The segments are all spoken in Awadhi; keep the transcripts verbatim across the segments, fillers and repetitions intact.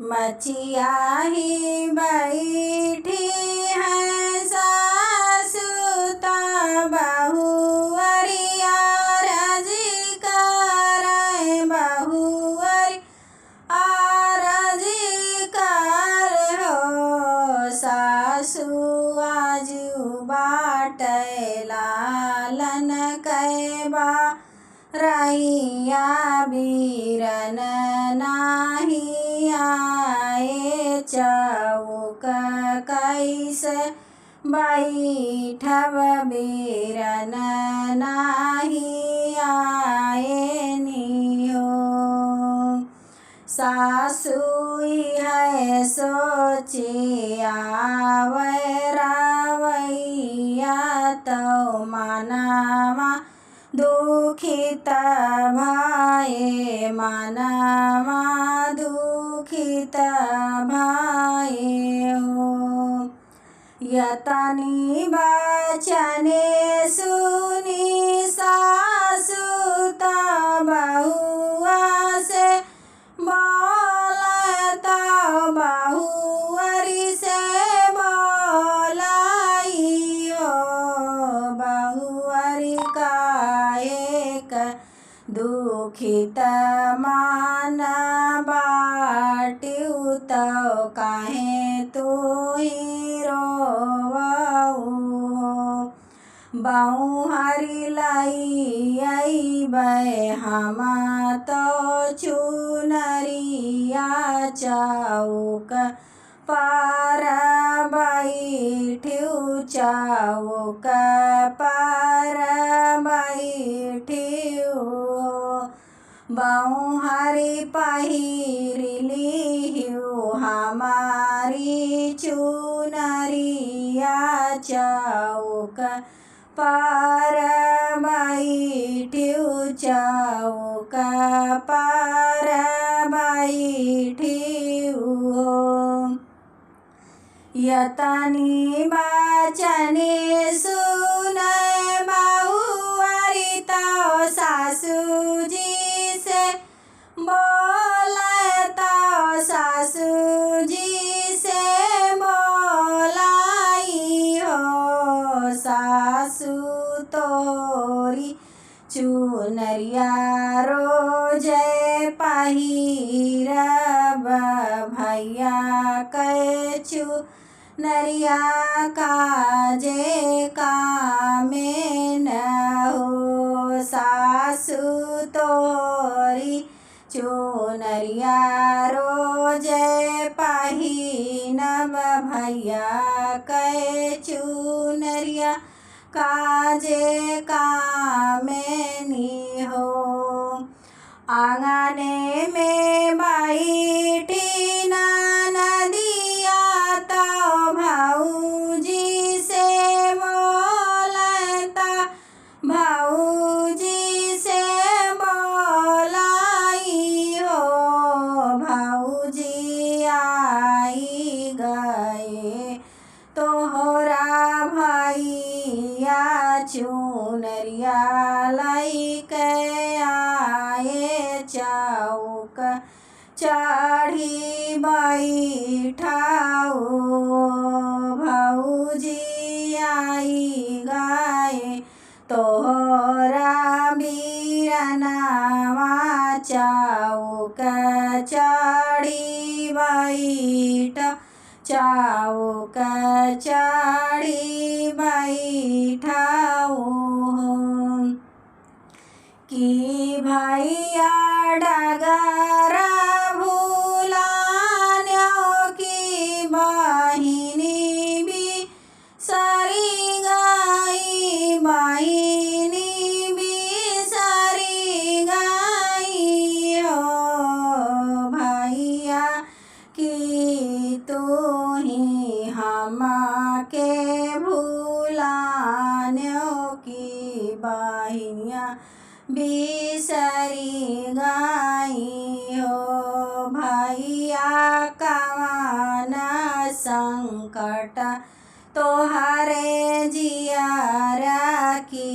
मचिया ही बैठी है सासु त बहुअरिया रजी करे बहुअरी आरजी कर हो सासु आजु बाटे लालन कैबा रैया बीरन नाही आए चौक कैसे बैठब बीरन नाही आए नियो। सासु इहै सोची आवै रावैया तौ मनवा दुखित भए मनवा दुखित भए हो। यतनी बचने सुनी सासु त बहुआ से बोलत बहुअरी से बोलाई हो बहुअरी काहे क दुखित मान बाटिउ तौ काहे तू ही रोवउ हो। बौहरी लई अइबै हम तौ चुनरिया चौक पर बैठिउ चौक पर बैठिउ। बौहरी पहिरि लिहिउ हमारी चुनरिया चौक पर बैठिउ चौक पर बैठिउ। यतनी बचने सुनै बहुअरी तौ सासु जी से बोलै तौ सासु जी से बोलाई हो सासु तोरी चुनरिया रोजै पहिरब भैया कै चुनरिया काजे कामे न हो सासु तोरी चुनरिया रोजै पहिनब भैया कै चुनरिया काजे कामे नी हो। आंगने में बैठी ननदिया तौ भौजी से बोलत भौजी से बोलाई हो भौजी आई गए तोहरा भैया चुनरिया लइके आए चौक चढ़ी बैठाओ भौजी आई गए तोहरा बीरनवा चौक चढ़ी बैठ चौक चढ़ी बैठाओ। कि भैया डगर भुलान्यो कि बहिनी बिसरि गई, बहिनी बिसरि गई हो भैया कि तू ही हमके भुलान्यो कि बहिनिया बिसरि गई हो भैया कवन संकट तोहरे जियरा की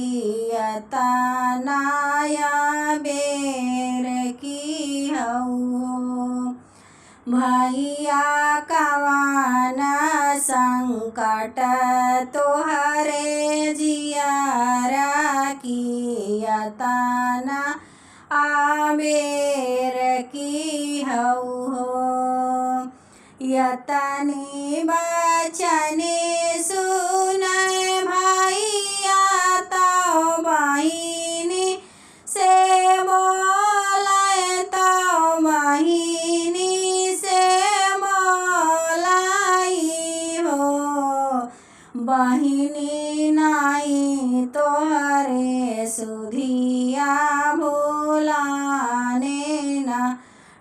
अतनाया बेर की हऊ। भइया कवन संकट तोहरे जियरा की यतना आबेर की हऊ हो। यतनी बचनी सुनय भइया तौ बहिनी से बोलय तौ बहिनी से बोलई हो। बहिनी नाई तोहरे सुधिया भूलाने ना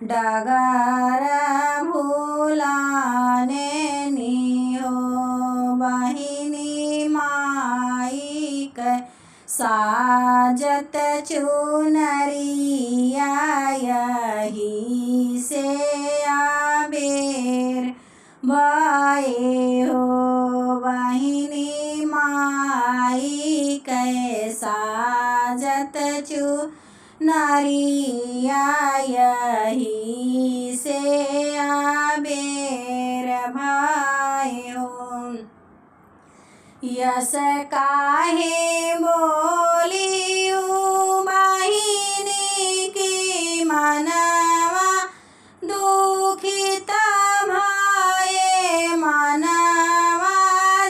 डगर भूलाने नी हो। बहिनी माई के साजत चुनरिया यही से आबेर भए हो। बहिनी माई के साजत चुनरिया यही से आबेर भए हो। यस काहे बोलिउ बहिनी की मनवा दुखित भए, मनवा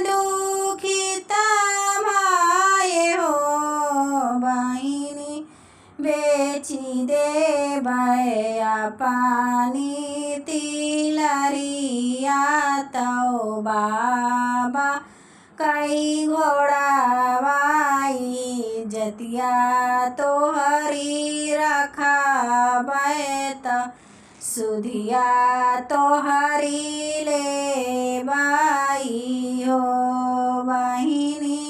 दुखित भए हो। बहिनी बेचि देबै अपनी तिलरिया तौ बाबा कई घोड़ावा इज्जतिया तोहरी रखबै तौ सुधिया तोहरी लेबै हो। बहिनी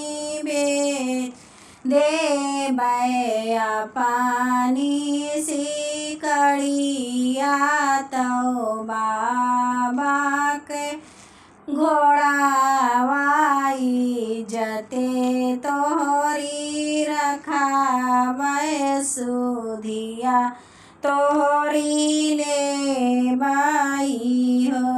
बेचि देबै अपनी सिकड़िया तौ बाबा के घोड़ावा इज्जते तोहरी रखबै सुधिया तोहरी लेबै हो।